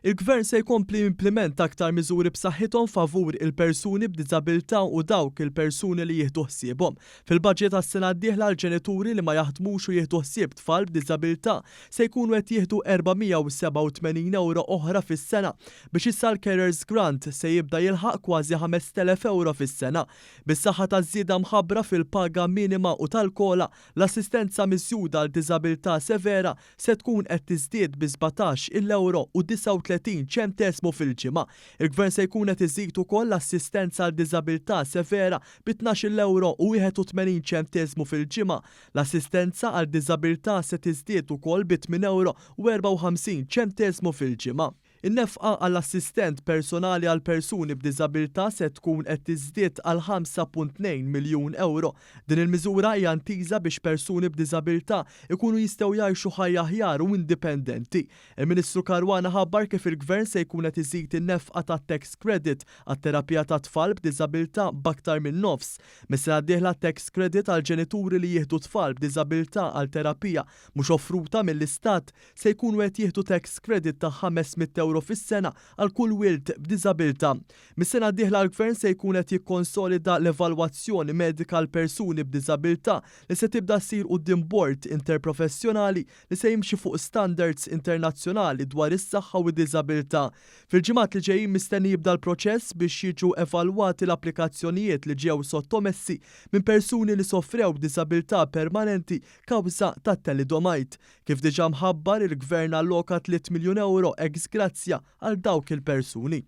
Il-Gvern se jkompli jimplimenta aktar miżuri b'saħħithom favur il-persuni b'diżabilità u dawk il-persuni li jieħdu ħsiebhom. Fil-budget għas-sena d-dieħla l-ġenituri li ma jaħdmux u jieħdu ħsieb tfal b'diżabilità se jkunu qed jieħdu 487 ewro oħra fis-sena biex issa l-Carers Grant se jibda jilħaq kważi 5,000 ewro fis-sena. Bis-saħħa taż-żieda mħabbra fil-paga minima u tal-COLA, l-assistenza miżjuda għal diżabilità severa se tkun qed tiżdied bi 17-il ewro u 39 ċentesmu fil-ġimgħa. Il-Gvern se jkun qed iżid ukoll l-assistenza għal diżabilità severa bi 12-il ewro u 81 ċentesmu fil-ġimgħa. L-assistenza għal diżabilità se tiżdied ukoll bi 8 ewro u 54 ċentesmu fil-ġimgħa. In-nefqa għall-assistent personali għal persuni b'diżabilità se tkun qed tiżdied għal 5.2 miljun ewro. Din il-miżura hija intiża biex persuni b'diżabilità jkunu jistgħu jgħixu ħajja aħjar u indipendenti. Il-Ministru Caruana ħabbar kif il-Gvern se jkun qed iżid in-nefqa tat-tax credit għat-terapija ta' tfal b'diżabilità b'aktar minn nofs. Mis-sena d-dieħla tax credit għal ġenituri li jieħdu tfal b'diżabilità għal terapija mhux offruta mill-Istat se jkunu qed jieħdu tax credit ta' 500 ewro fis-sena għal kull wild b'diżabilità. Mis-sena d-dieħla l-Gvern se jkun qed jikkonsolida l-evalwazzjoni medika għal persuni b'diżabilità li se tibda ssir quddiem bord interprofessjonali li se jimxi fuq standards internazzjonali dwar is-saħħa u d-diżabilità. Fil-ġimgħat li ġejjin mistenni jibda l-proċess biex jiġu evalwati l-applikazzjonijiet li ġew sottomessi minn persuni li sofrew b'diżabilità permanenti kawża tat-thalidomide. Kif diġà mħabbar, il-Gvern alloka 3 miljun ewro ex gratia għal dawk il-persuni.